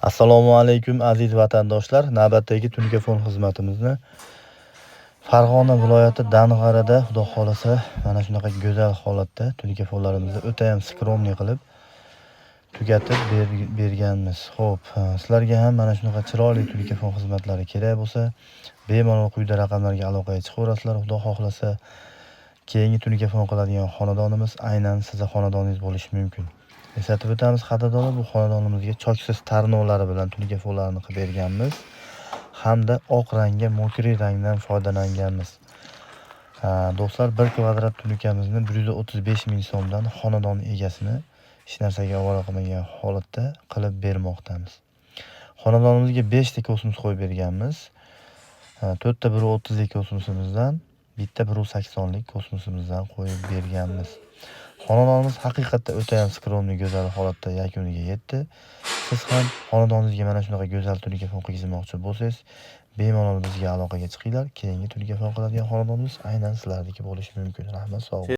Assalomu alaykum, aziz vatandoshlar. Navbatdagi tunikafon xizmatimizni Farg'ona viloyati Dang'arada, Xudo xohlasa, mana shunaqa go'zal holatda tunikafonlarimizni o'tayam скромный qilib tugatib berganmiz. Xo'p, sizlarga ham mana shunaqa chiroyli tunikafon xizmatlari kerak bo'lsa, bemalol quyida raqamlarga aloqaga chiqaverasizlar. Xudo xohlasa, keyingi tunikafon qiladigan xonadonimiz aynan sizni xonadoningiz bo'lishi mumkin. Eslatib o'tamiz, qadrdonlar, bu xonadonimizga choksiz tarnovlari bilan tunikafonlarni qilib berganmiz hamda oq rangga мокрый rangdan foydalanganmiz. Do'stlar, 1 kvadrat tunikamizni 135 ming so'mdan xonadon egasini hech narsaga ovora qilmagan holatda qilib bermoqdamiz. Xonadonimizga 5 ta kosmos qo'yib berganmiz. 4 ta 1.30lik kosmosimizdan, bitta 1.80lik kosmosimizdan qo'yib berganmiz. Xonadonimiz haqiqatda o'tayam скромный, go'zal holatda yakuniga yetdi. Siz ham xonadoningizga mana shunaqa go'zal tunikafon qilgizmoqchi bo'lsangiz, bemalol bizga aloqaga chiqinglar. Keyingi tunikafon qiladigan xonadonimiz aynan sizlarniki bo'lishi mumkin. Rahmat, sog' bo'ling.